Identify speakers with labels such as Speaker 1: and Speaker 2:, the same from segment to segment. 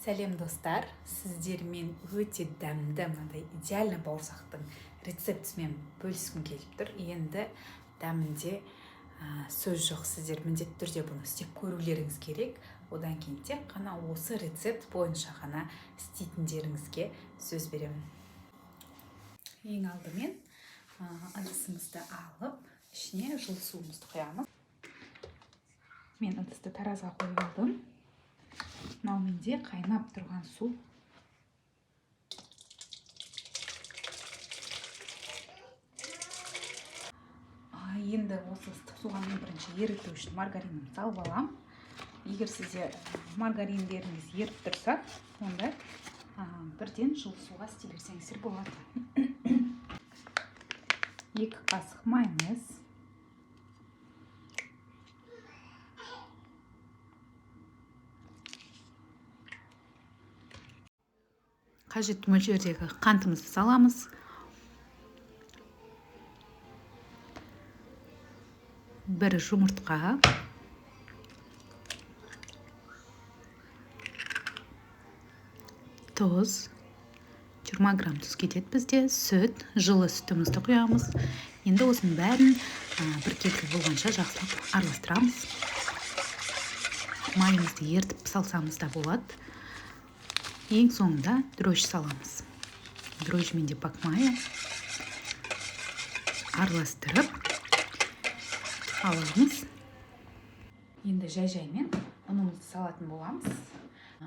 Speaker 1: Сәлем, достар! Сіздермен өте дәмді, мынандай идеальный бауырсақтың рецептісімен бөліскім келіп тұр. Енді дәмінде сөз жоқ, сіздер міндетті түрде бұны істеп көрулеріңіз керек. Одан кейін тек қана осы рецепт бойынша ғана істейтіндеріңізге сөз беремін. Ең алдымен ыдысымызды алып, ішіне жылы суымызды құямыз. Мен ыдысты таразға қойып алдым. Мынау менде қайнап тұрған су. Енді осы ыстық суға мен бірінші еріту үшін маргаринімді салып аламын. Егер сізде маргариндеріңіз еріп тұрса, онда бірден жылы суға істей берсеңіздер болады. 2 қасық майонез. Қажетті мөлшердегі қантымызды саламыз. 1 жұмыртқа. Тұз. 20 грамм тұз кетеді бізде. Сүт, жылы сүтімізді құямыз. Енді осының бәрін біркелкі болғанша жақсылап араластырамыз. Майымызды ерітіп салсамыз да болады. Ең соңында дрожжи саламыз. Дрожжи менде бакмая. Араластырып аламыз. Енді жай-жаймен ұнымызды салатын боламыз.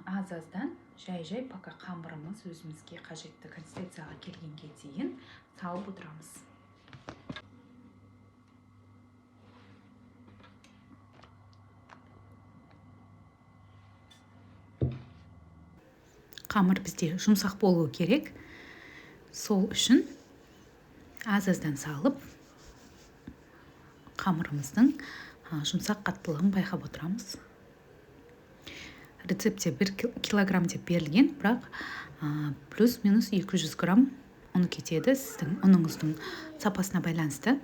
Speaker 1: Аз-аздан жай-жай, пока қамырымыз өзімізге қажетті консистенцияға келгенге дейін салып отырамыз. Қамыр бізде жұмсақ болуы керек. Сол үшін аз-аздан салып, қамырымыздың жұмсақ қаттылығын байқап отырамыз. Рецептте 1 килограмм деп берілген, бірақ плюс-минус 200 грамм ұн кетеді сіздің ұныңыздың сапасына байланысты.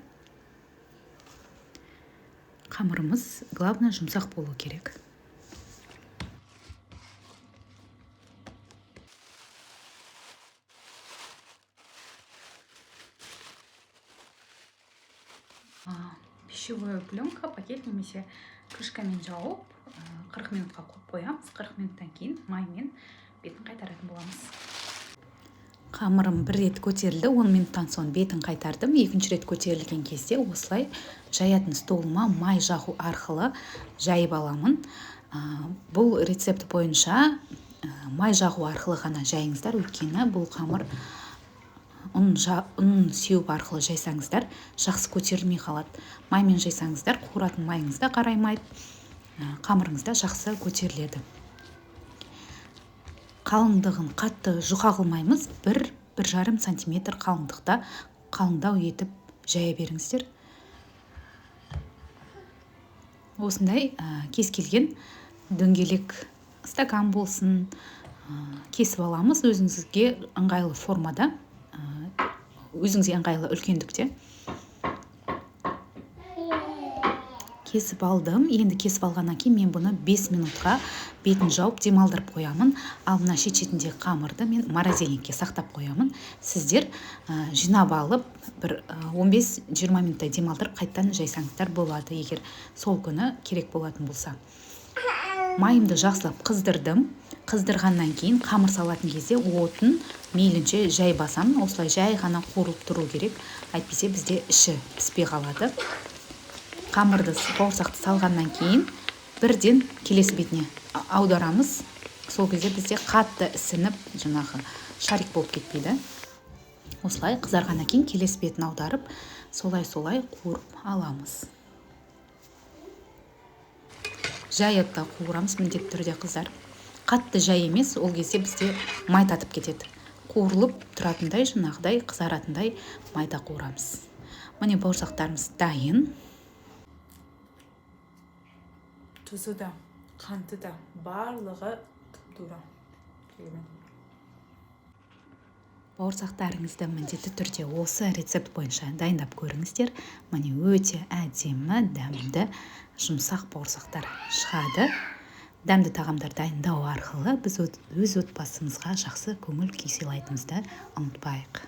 Speaker 1: Қамырымыз, главное, жұмсақ болу керек. Пищевая пленка, пакет немесе крышкамен жауып, 40 минутқа қойып қоямыз. 40 минуттан кейін маймен бетін қайтаратын боламыз. Қамырым бір рет көтерілді, 10 минуттан соң бетін қайтардым. Екінші рет көтерілген кезде осылай жаятын столыма май жағу арқылы жайып аламын. Бұл рецепт бойынша май жағу арқылы ғана жайыңыздар, өйткені бұл қамыр ұн сеуіп арқылы жайсаңыздар жақсы көтерілмей қалады. Маймен жайсаңыздар қуыратын майыңыз да қараймайды, қамырыңыз да жақсы көтеріледі. Қалыңдығын қатты жұқа қылмаймыз, бір жарым сантиметр қалыңдықта қалыңдау етіп жая беріңіздер. Осындай, кез келген дөңгелек стакан болсын, кесіп аламыз өзіңізге ыңғайлы формада, өзіңізге ыңғайлы үлкендікте. Кесіп алдым. Енді кесіп алғаннан кейін мен бұны 5 минутқа бетін жауып демалдырып қоямын. Ал мына шет-шетіндегі қамырды мен морозильникке сақтап қоямын. Сіздер жинап алып бір он бес-жиырма минуттай демалдырып қайтадан жайсаңыздар болады, егер сол күні керек болатын болса. Майымды жақсылап қыздырдым. Қыздырғаннан кейін қамыр салатын кезде отын мейлінше жай басамын. Осылай жай ғана қуырылып тұру керек, әйтпесе бізде іші піспей қалады. Қамырды, бауырсақты салғаннан кейін бірден келесі бетіне аударамыз. Сол кезде бізде қатты ісініп, жаңағы шарик болып кетпейді. Осылай қызарғаннан кейін келесі бетін аударып, солай-солай қуырып аламыз. Жай отта қуырамыз міндетті түрде, қыздар. Қатты жай емес, ол кезде бізде май татып кетеді. Қуырылып тұратындай, жаңағыдай қызаратындай майда қуырамыз. Міне бауырсақтарымыз дайын. Тұзы да, қанты да, барлығы тұп-тура. Бауырсақтарыңызды міндетті түрде осы рецепт бойынша дайындап көріңіздер. Міне өте әдемі, дәмді, жұмсақ бауырсақтар шығады. Дәмді тағамдар дайындау арқылы біз өз отбасымызға жақсы көңіл күй сыйлайтынымызды ұмытпайық.